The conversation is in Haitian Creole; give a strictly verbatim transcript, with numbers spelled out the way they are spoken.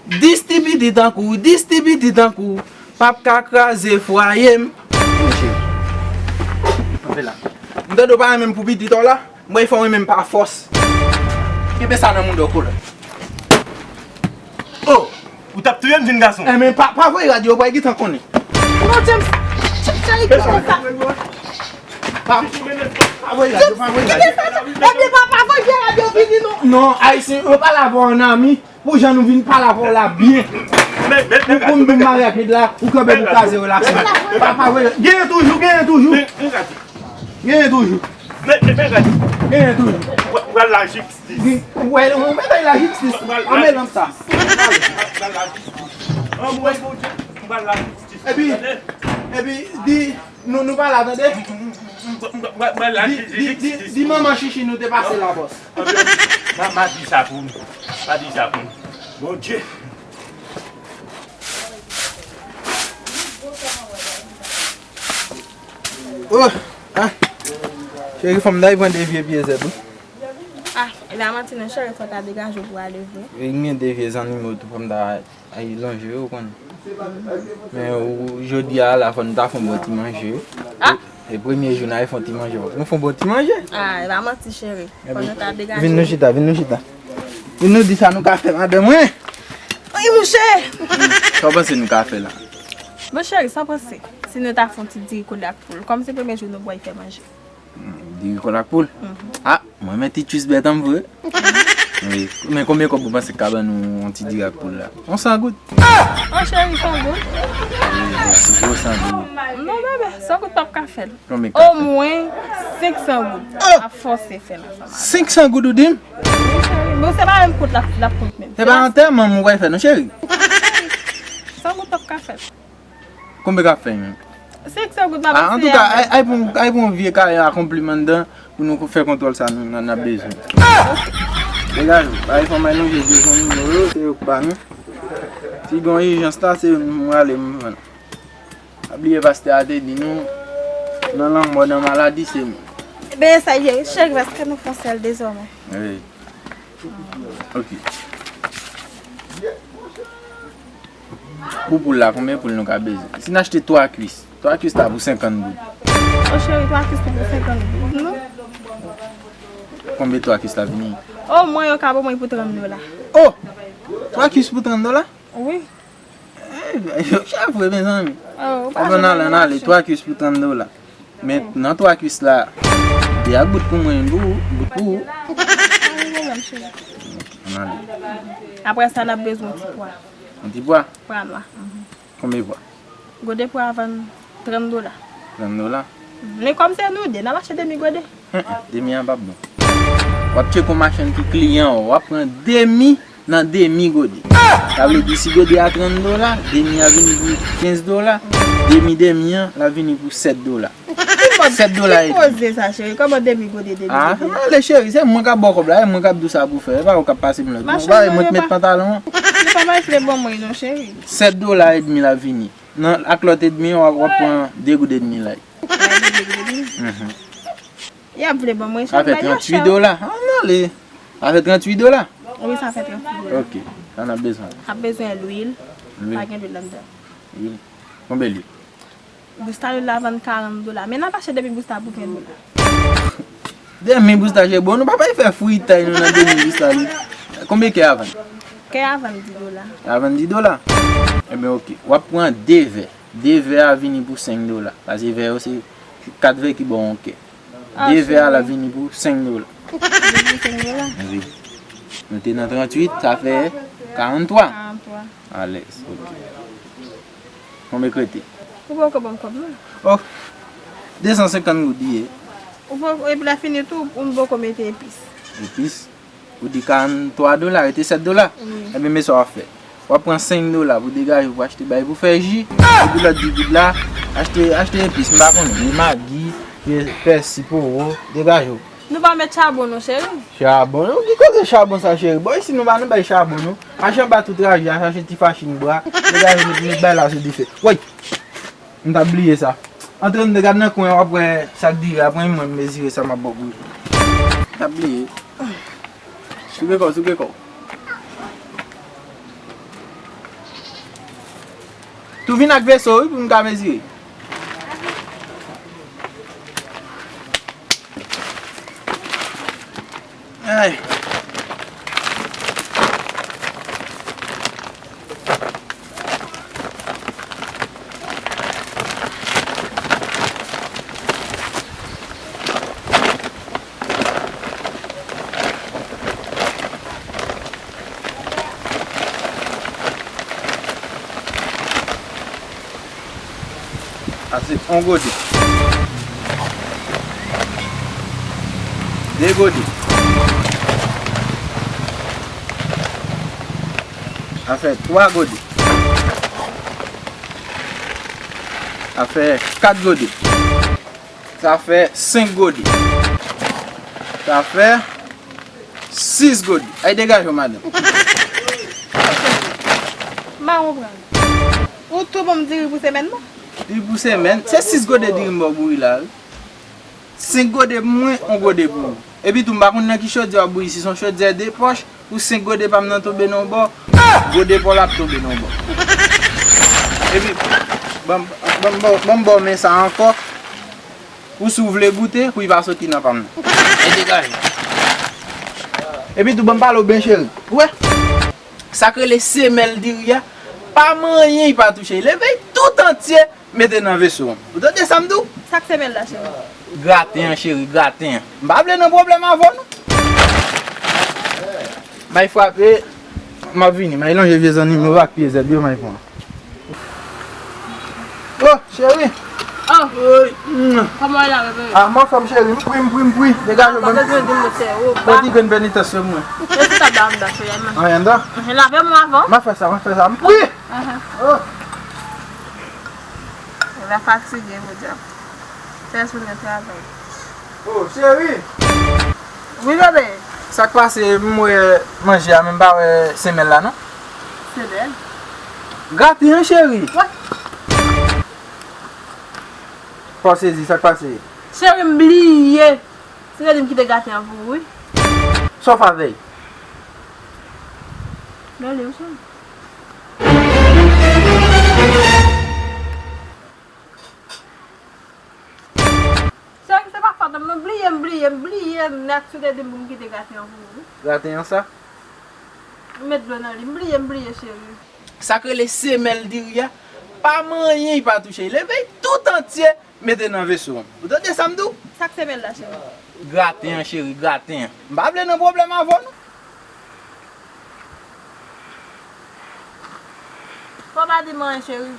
Dis ti pitit tankou, dis ti pitit tankou, p ap ka kraze fwaye m. Mesye, kanpe la. M tande w pa renmen m pou pitit ou la, m bay fè w renmen m pa fòs. Kenbe sa nan mouda w, kolòn. Oh! Ou t ap touye m, jenn gason. Enben, pa, pa voye rad yo, ou pral gentan konnen. Non, James, ch- cheri, kite sa. Pa, pa voye rad yo, pa voye rad yo. Kite sa, non. Ebyen, pa, pa voye rad yo vini, non. Non, Ayisyen, yo pale avè w an ami. Pou jan nou vin pale avè w la byen. Pou, pou m vin marye ak nèg la, ou kanpe pou kraze relasyon. Pa, pa voye. Genyen toujou, genyen toujou. Genyen toujou. Men, men, men, gade. Genyen toujou. Ou pral lajistis. Gen, ou wè, ou mèt al lajistis. Ou pral lajistis. Anmèy lanm sa. Ou pral lajistis. Anmèy Bondye, ou pral lajistis. Epi, epi, di, nou, nou pa la, tande? Ou pral, ou pral, ou pral lajistis. Di, di, di, di manman Chichi nou te pase la, bòs. M a, m a di sa pou nou. M a di sa pou nou. Bondye. Oh, ah. Cheri, fò m ta pran de vye pye zèb wi. Ah, e pa manti non, cheri, fò w ta degaje w pou w ale vre. E gen de vye zannimo tou, fò m ta al lonje yo, ou konn. Men ou, jodi a la, fò n ta fè yon bon ti manje wi. Ah! E premye jou n a fè yon ti manje. Nou fè yon bon ti manje. Ah, e pa manti, cheri. Fò nou ta degaje. Vin nou chita, vin nou chita. Vin nou di sa nou ka fè, madanm mwen. Wi, monchè. Sa w panse nou ka fè la? Monchè, sa w panse? Si nou ta fè yon ti diri kòd ak poul, kòm se premye jou nou pral fè manje. Hmm, diri kòd ak poul? Mhm. Ah, mwen renmen ti tchwis bèt an vre. Wi. Men konbyen kòb ou panse k ka ban nou yon ti diri ak poul la? Yon san goud. Oh, cheri, san goud. Wi, ti gwo san goud. Non, bebe, san goud p ap ka fè l. Konbyen k ap fè? Omwen senk san goud. Ah! Ap fòse fè l ansanm avè m. Senk san goud ou di m? Wi, cheri. Men se pa menm kont l ap, l ap kont menm. Se pa antèman m ou pral fè non, cheri. San goud p ap ka fè l. Konbyen k ap fè menm? Senk san goud pa pase. Ah, antouka, ay, ay pou, ay pou yon vye kaye akonpliman anndan pou nou fè kontwòl sa nou, n ap bezwen. Degaje w, bay fò m al lonje vye zanmi nou yo, se yo k ba nou. Si gen yon ijans la, se yo m rale m vann. Pa bliye pastè a te di nou, nan lanmò, nan maladi, se nou. Ebyen, sa ye, cheri, paske nou fè yon sèl dezòmè. Wi. Ok. Pou poul la, konbyen poul nou ka bezwen? Si n achte twa kwis, twa kwis la pou senkant goud. O cheri, twa kwis pou senkant goud, non? Konbyen twa kwis la vini? Omwen yo ka ban mwen pou trant dola. Oh! Twa kwis pou trant dola? Wi. Eh, yo chè vre, mezanmi. Oh, ou pa janm ale, ann ale, twa kwis pou trant dola. Men nan twa kwis la, de a bout pou mwen, youn pou ou, bout pou ou. Pa gen pwoblèm, cheri. Ann ale. Apre sa, n ap bezwen yon ti pwa. Yon ti pwa? Pwa nwa. Mhm. Konbyen pwa? Gode pwa a vann trant dola. Trant dola? Mhm. Men kòm se nou de, n ap achte demi gode. Hen, demi an p ap bon. W ap tcheke yon machann ki kliyan w, w ap pran demi nan demi gode. Sa vle di si gode a trant dola, demi a vini pou kenz dola, demi demi an, l ap vini pou sèt dola. Sèt dola edmi. Ki koze sa, cheri? Kòman demi gode, demi gode? Ah, ann ale, cheri, se mwen k ap ba w kòb la, e mwen k ap di w sa pou w fè, e pa ou k ap pase m lòd. Ou pa wè mwen k met pantalon an? Nou pa bay flè ban mwen non, cheri. Sèt dola edmi l ap vini. Nan, ak lòt edmi an, w ap, w ap pran de goud edmi la. Bay de goud edmi? Mhm. Y ap vle ban mwen chè, bay yo chè. Sa fè tranntuit dola. Ann ale. Sa fè tranntuit dola? Wi, sa fè tranntuit dola. Ok. Sa n ap bezwen? N ap bezwen lwil. Lwil. Pa gen lwil anndan. Lwil. Konbyen lwil? Boustalil la vann karant dola. Men n ap achte demi boustalil pou ven dola. Demi boustalil bon, nou pa pral fè fritay nou nan demi boustalil. Konbyen kè a vann? Kè a vann dis dola. A vann dis dola? Ebyen, ok. W ap pran de vè. De vè a vini pou senk dola. Paske vè yo se kat vè ki ba w yon kè. Ah, de vè a la vini pou senk dola. Vini pou senk dola? Wi. Nou te nan tranntuit, sa fè karanntwa. Karanntwa. Alèz, ok. Konbyen k rete? Ou poko ban m kòb non. Oh, de san senkant goud li ye. Ou poko, epi lè fini tou, ou poko mete epis. Epis? Ou di karanntwa dola, rete sèt dola? Wi. Ebyen, men sa w ap fè. W ap pran senk dola pou degaje w pou achte bagay pou fè ji. Epi lòt dis goud la, achte, achte epis, m pa konnen. Gen magi, gen pèsi, powo, degaje w. Nou pa met chabon non, cheri. Chabon? Ou ki koze chabon sa, cheri? Bò isi nou pa nan bay chabon non. Mache anba tout raje a, chache ti fachin bwa, degaje w met, met bagay la sou dife. Woy! M t ap bliye sa. Antre anndan, gad nan kwen an, w ap wè sa k diri a, pran yon mwen m mezire sa m ap ba w pou li. M t ap bliye. Souke kò w, souke kò w. Tou vin ak veso wi pou m ka mezire. Ay. Ase yon gode. De gode. Sa fè twa gode. Sa fè kat gode. Sa fè senk gode. Sa fè sis gode. Ay, degaje w, madanm. M pa konprann. Ou tou ban m diri pou semèn nan? Diri pou semèn? Se sis gode diri m ba w bouyi la, wi. Senk gode pou mwen, yon gode pou ou. Epi tou, m pa konn nan ki chodyè w ap bouyi, si se yon chodyè de pòch, pou senk gode pa m nan tonbe nan yon bò, gode pa w la ap tonbe nan yon bò. Epi, ban m, ban m, ban m, ban m ba w men sa ankò. Ou si w vle goute, pou li pa soti nan pa m nan. E degaje. Epi tou, ban m pale w byen, cheri. Ou wè? Sa k rele semèl diri a, pa manyen li pa touche. Li leve l tout antye, mete nan veso an. Ou tande sa m di w? Sa k semèl la, cheri? Graten an, cheri, graten an. M pa vle nan pwoblèm avè w, non. M ay frape, m ap vini. M ay lonje vye zannimo yo ak pye zèb yo, m ay pran. Oh, cheri. Oh. Oi. Kòman w ye la, bebe? Ah, m anfòm, cheri. M pri, m pri, m pri. Degaje w, ban m. Pa bezwen di m, mesye. Oh, ba. Bon, ti grenn penitans sou mwen. Mete sou tab la anndan, cheri, al manje. Anyen anndan? Lave mwen avan. M a fè sa, m a fè sa. M pri. Oh. Ou la fatige, podyab. Fè jounen travay. Oh, cheri! Wi, bebe. Sa k pase, m wè manje a, men m pa wè semèl la, non. Semèl? Graten an, cheri! Wè. Fò sezi, sa k pase? Cheri, m bliye. Se te di m kite graten an pou ou, wi. Sa w fè avè l? Bèl, wi, cheri. Cheri, se pa fòt mwen, non, bliye m, bliye m, bliye m nèt, si w te di m pou m kite graten an pou ou. Graten an sa? M met dlo nan li, m bliye, m bliye, cheri. Sa k rele semèl diri a, pa manyen li pa touche. Li leve l tout antye, mete nan veso an. Ou tande sa m di w? Sa k semèl la, cheri? Graten an, cheri, graten an. M pa vle nan pwoblèm avè w, non. Fò w pa di m anyen, cheri.